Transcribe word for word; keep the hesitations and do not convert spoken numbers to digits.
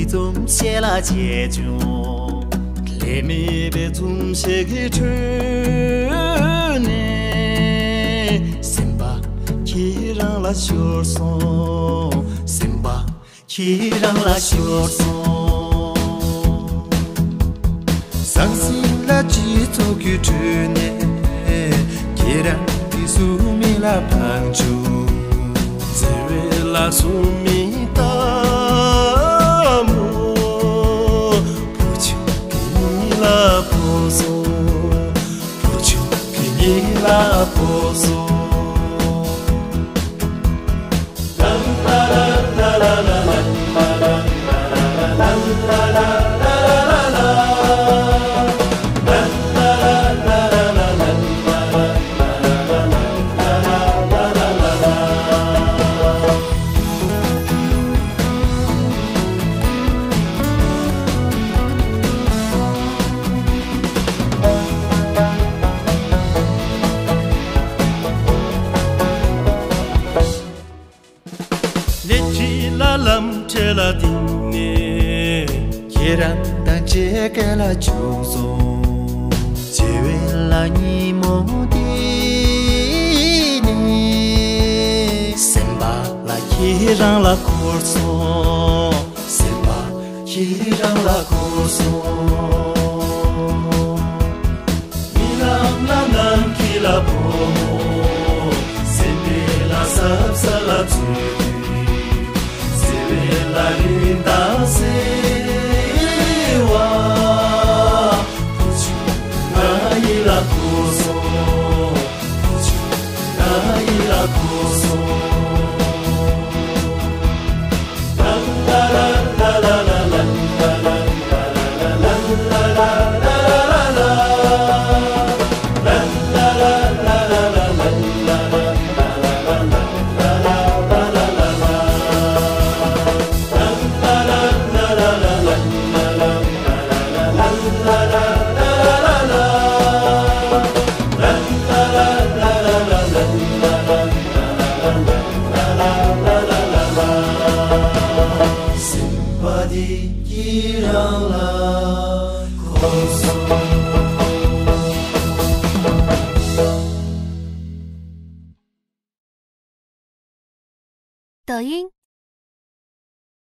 འཛུམ་ཞིག་ལ་བྱེད་བྱུང་། ལས་མེད་པའི་འཛུམ་ཞིག་གི་ཁྲོད་ནས། སེམས་པ་ཁྱེད་རང་ལ་ཤོར་སོང་། སེམས་པ་ཁྱེད་རང་ལ་ཤོར་སོང་། ཟང་ཟིང་ལ་སྤྱི་ཚོགས་ཀྱི་ཁྲོད་ནས། ཁྱེད་རང་གི་གཟུགས་མིག་ལ་འཕངས་བྱུང་། བརྩེ་བའི་ལ་གཟུགས་མིག་ལྟ་མོ། བུ་ཆུང་གི་ཉིད་ལ་ཕོག་སོང་། བུ་ཆུང་གི་ཉིད་ལ་ཕོག་སོང་། ལས་བྲེལ་ལ་ལམ་བྲེལ་ལ་བརྟེན་ནས། ཁྱེད་རང་དང་བཅས་སྐད་ལ་བཅུག་སོང་། བརྗེ་བའི་ལ་ཉིན་མོ་འདི་ནི། སེམས་པ་ལ་ཁྱེད་རང་ལ་འཁོར་སོང་། སེམས་པ་ཁྱེད་རང་ལ་འཁོར་སོང་། རྨི་ལམ་ལ་ནམ་མཁའི་ལ་ཕོ་མོ། སེམས་པའི་ལ་ཟབ་ས་ལ་འཛུལ་དུས། བརྩེ་བའི་ལ་རིན་ཐང་ཟེར་བ། བུ་ཆུང་ང་ཡིད་ལ་འཁོར་སོང་། བུ་ཆུང་ང་ཡིད་ལ་འཁོར་སོང་། སེམས་པ་འདི་ཁྱེད་རང་ལ་འཁོར་སོང་། 抖音，